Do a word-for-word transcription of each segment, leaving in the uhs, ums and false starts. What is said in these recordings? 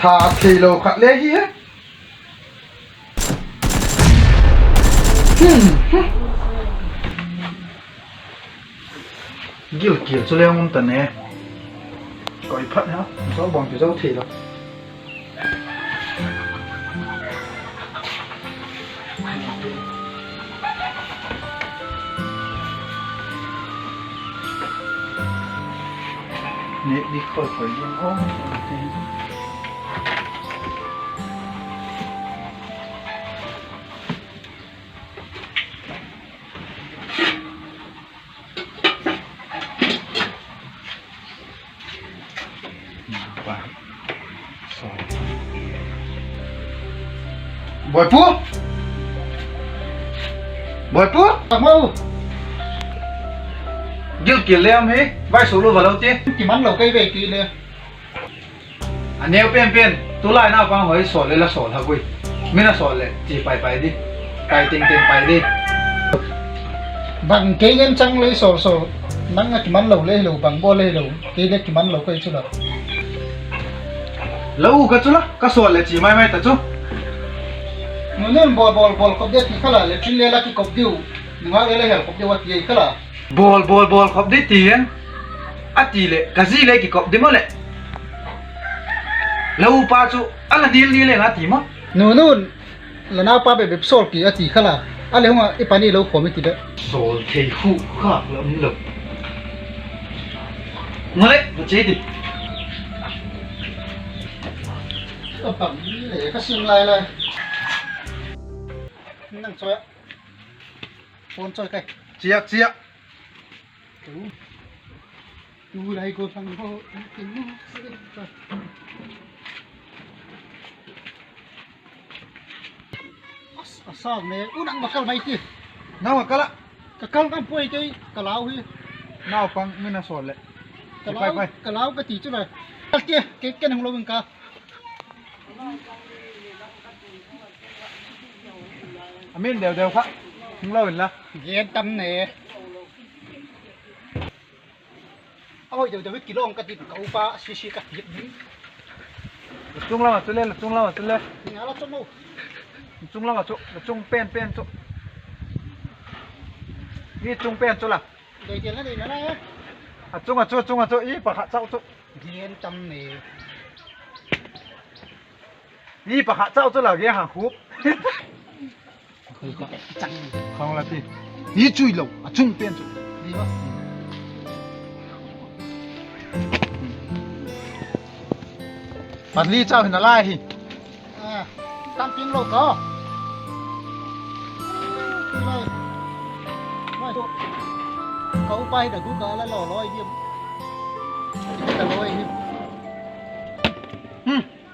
A theilo khat le hi he. Gilkial chu le um ta ne. Koi phat ha, zo bang chu zo theilo. Nêk di khoi khoi ding aw. Boipu! Boipu! Tamo! Gilkial le um hi, vai suk lo va lo ti. Kiman lo kai ve ti le. A neu pen pen, tulai naupang haw hi sawl le la sawl ha ui. Min a sawl leh chia pai pai di. Pai teng teng pai di. Bang kei ngen chang lei sawl sawl. Nang a kiman lo le hilo, bang bawl le hilo. Kei le kiman lo kai chu la. La u kha chu la, ka sawl leh chia mai mai ta chu. Nunun bawl bawl bawl khop di ti kha la, le chin le la kikop diu. Nungak le la hel khop diu a ti kha la. Bawl bawl bawl khop di ti en. A ti leh ka zi le kikop di maw leh. La upa chu a la dil ni le nga ti maw. Nunun, la naupa bep bep sawl ki a ti kha la. A le hung a i pani lo khawm i ti leh. Sawl thei khu khâk la um lo. Nga le, va chia di. Ka pang le ka sim lai lai. Nang chawi a. Phone chawi kai. Chiak chiak. Tu, tu lai ko thang ho, tu, tu. A, a sa me, u nang va kal mai ti. Nang va kal a. Ka kal ngam puai kei, ka lau hi. Naupang min a sawl leh. Ka lau, ka lau ka ti chu la. Kal ti, kei ken hung lo in ka. A min deu deu kha hung lo inla. Gen tam ne. A hoi deu deu hi kilawng ka tin, ka upa sisi ka ti ding. La chung lam ah chu le, la chung lam ah chu le. Nga la chung u. La chung lam ah chu, la chung pen pen chu. I chung pen chu la. A chung ah chu, a chung ah chu, i pakhat chau chu. Gen tam ne. I pakhat chau chu la, gen hang khup. Khang la ti. I chui lo, a chung pen chu. Pali chau hin a lai hi. Tam ping lo ka. Ka upa hi da gu ka la lo loi diam. Ka loi hi.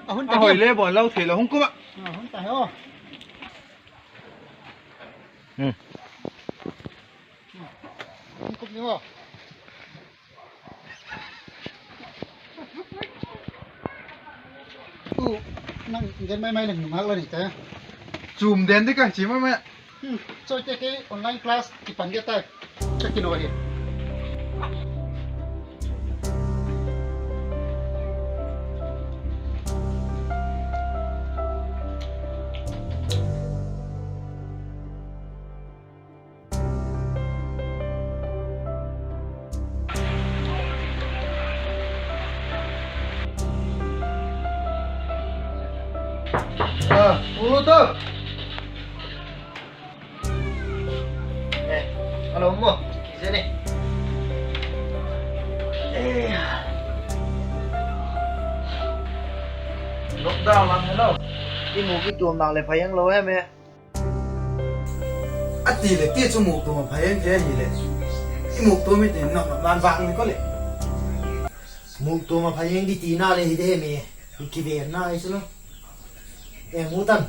A hun ta hoi le bawl lo thei lo hung kum a. A hun ta ho. Hung kum ni ho. U, nang gen mai mai leng nungak la ni ta. Chum den di ka chi mai mai. Chawite kei online class kipan dia tai. Ka kino hi. Alo maw, kizia ni. Lockdown lam helo. I mu kituam nak leh pha eng lo em e. A ti leh ti chu muktuam a pha eng thei ahileh, i muktuam i tin nop nop lan vang ni ko leh. Muktuam a pha eng di tina le hi de mi, i kivenna ai chu lo. E mu tan,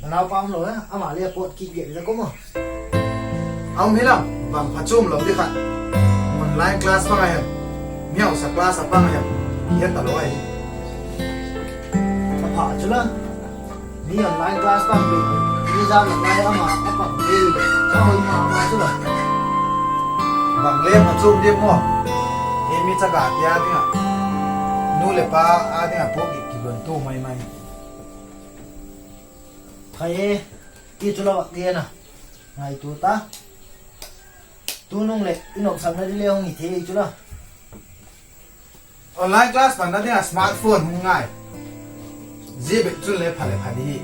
na naupa um lo a, ama le a pawt kit bek le ko maw. A um hi lam, bang pha chuam lo di khat. Online class pang a hem, mi hausa class a pang a hem, i het ta lo ahi. A pha chu la. Mi online class pang pe, mi zan a lai ama a pang pe, a hoi ma ma chu la. Bang le pha chuam di maw. Ei mi chagate a ding a, nu leh pa a ding a puak i ki Don tu mai mai. Khai e, ti chu lo a gen a. Ngaitua ta. Tunung leh i nopsakna di le hung hi thei chu la. Online class panna ding ah smartphone hung ngai. Zia bek chun le pha leh pha di hi.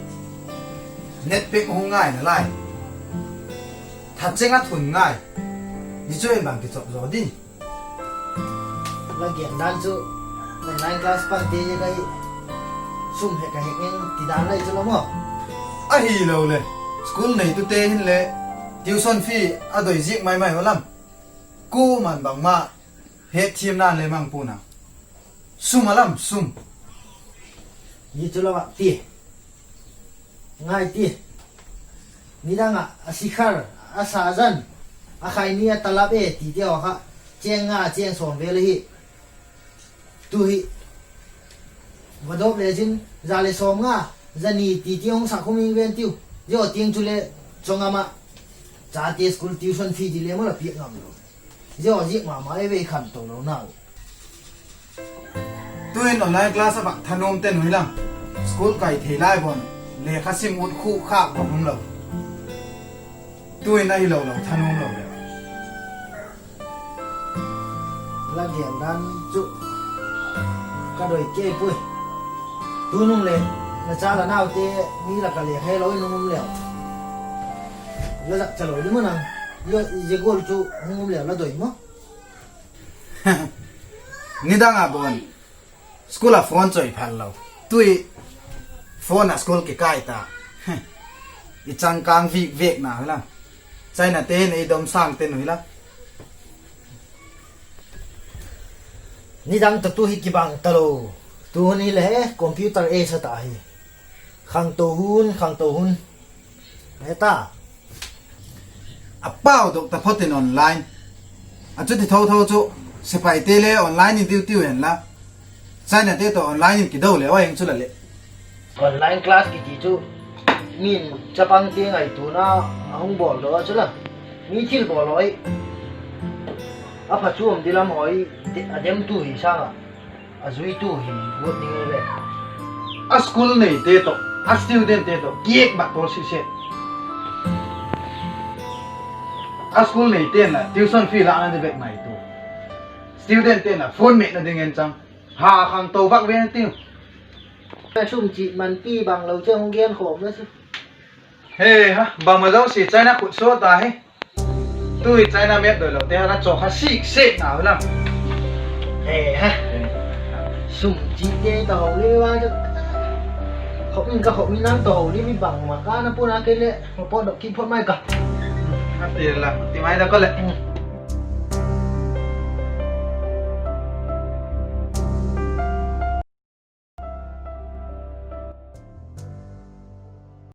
Net pack hung ngai nalai. Tha cheng a thun ngai. Zia chu en bang kichop zaw di. La gen dan chu online class pante zia ka hi sum hek a hek eng ti dan lai chu la maw. Ahiloleh school neitute hin le tuition fee a doi ziak mai mai u lam. Kuama'n bangma hetthiamna'n le mang pua'n a. Sum a lam sum. Zia chu la va ti. Ngai ti. Nidang ah a sikhar, a sazan, a khaini a talap e ti tiu kha, cheng nga cheng sawm vel ahi. Tu hi va dawp le zin, za leh sawmnga, za ni ti ti hung sak khum ing ven tiu. Zia tiang chule chawngam ah chate school tuition fee di le maw la piak ngam lo. Zia ziak ma ma e vei khan to lo nau. Tuin online class a va thanuam ten ui lam. School kai thei lai bawn lekha sim ut khu khâk va um lo. Tuin ahilo lo thanuam lo le. La gen dan chu ka doi kei puai. Tunung le na cha la naute mi lak ah lekha helo in hung um leu, la zak cha lo di maw nang. Zia gual chu hung um leu la doi maw. Nidang a bawn school a phone choi phal lo. Tui phone a school kikai ta. I changkâng vik vekna hi la. Chinate hin ei dom sâng ten uh hi la. Nidang tawh tu hi kibang talo. Tu hun hile computer age a ta hi. Khangto hun, khangto hun. Heta. A pau dok taphot in online. A chuti tho tho chu, sepaite le online in duty u hen la, Chinate tawh online in kido le a eng chu la leh. Online class kiti chu, min chapangte ngaituana a hung bawl lo a chu la, mi thil bawl lo i, a phachuam di lam haw i, a demtu hi sâng ah, a zuitu hi guat ding i ve. A school neite tawh, a studentte tawh kiek bak pawl sise. A school neite'n la tuition fee lâkna di bek ngaitua, studentte'n la phone metna ding en chang. Ha khangto vak ven tiu. Sum chi manpi bang lo che hung gen khawm la chu. He ha, bangma zosia China khut sua ta hi. Tui China map doi lote ha ka chaw kha sik sek na u lam. He ha. Sum chite ta ho le va chu. Khop in ka khop in nang ta ho le mi bangma ka na puna ke leh ma pawt dok kit phot mai ka. A ti la, ti mai da ka leh.